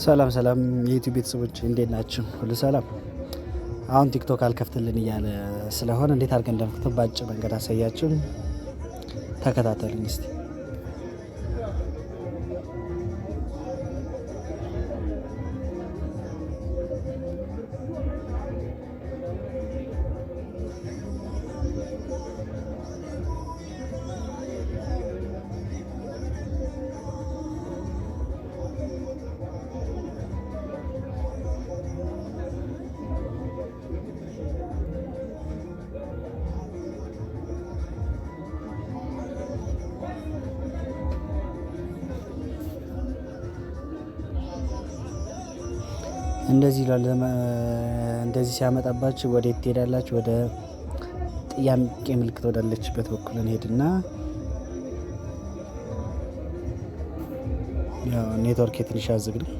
ሰላም ሰላም የ YouTube ቤተሰቦች፣ እንዴት ናችሁ? ሁሉ ሰላም። አሁን TikTok አልከፍትልን እያለ ስለሆነ እንዴት አድርገን እንደምከፍተው በአጭር መንገድ አሳያችሁ። ተከታተሉኝ እስቲ። እንደዚህ ይላል። እንደዚህ ሲያመጣባችሁ ወዴት ትሄዳላችሁ? ወደ ጥያቄ ምልክት ወዳለችበት በኩል እንሄድና፣ ያው ኔትወርክ ትንሽ ያዝግ ነው።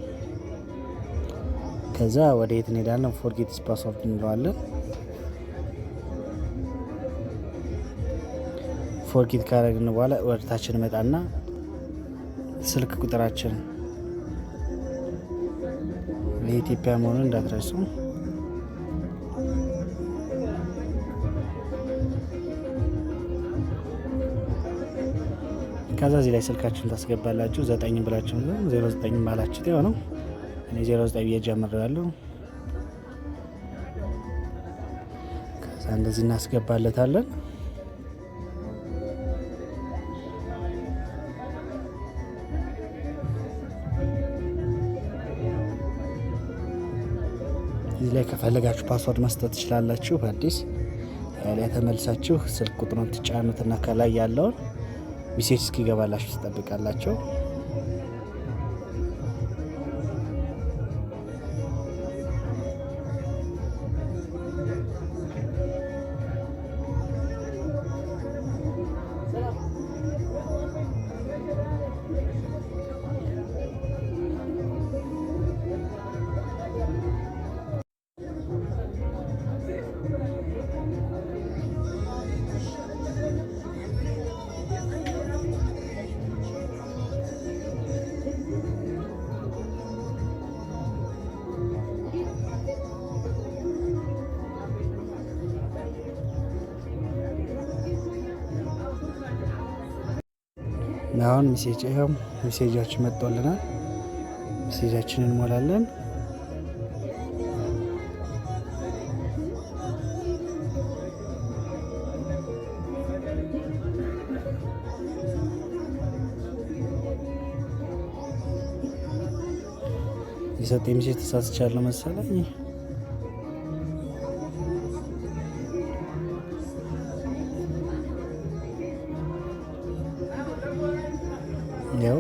ከዛ ወደ የት እንሄዳለን? Forget password እንለዋለን። Forget ካደረግን በኋላ ወደ ታች እንመጣና ስልክ ቁጥራችን የኢትዮጵያ መሆኑን እንዳትረሱ። ከዛ እዚህ ላይ ስልካችሁን ታስገባላችሁ። ዘጠኝ ብላችሁ 09 ባላችሁት የሆነው እኔ 09 ብዬ ጀምሬያለሁ። ከዛ እንደዚህ እናስገባለታለን። እዚህ ላይ ከፈለጋችሁ password መስጠት ትችላላችሁ። በአዲስ ላይ ተመልሳችሁ ስልክ ቁጥሩን ትጫኑትና ከላይ ያለውን message እስኪገባላችሁ ትጠብቃላችሁ። አሁን message፣ ይኸው message ኣችን መጥቶልናል። Message ኣችንን እንሞላለን። የሰጠኝ message ተሳስቻለሁ መሰለኝ። ያው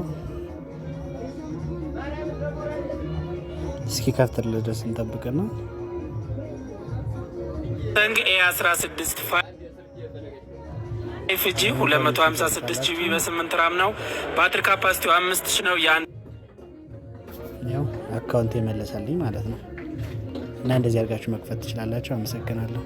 እስኪ ከፍትልህ ድረስ እንጠብቅና Samsung A 16 5G 256 GB በ8 RAM ነው። ባትሪ capacity ው 5000 ነው። የአንድ ያው account የመለሰልኝ ማለት ነው። እና እንደዚህ አድርጋችሁ መክፈት ትችላላችሁ። አመሰግናለሁ።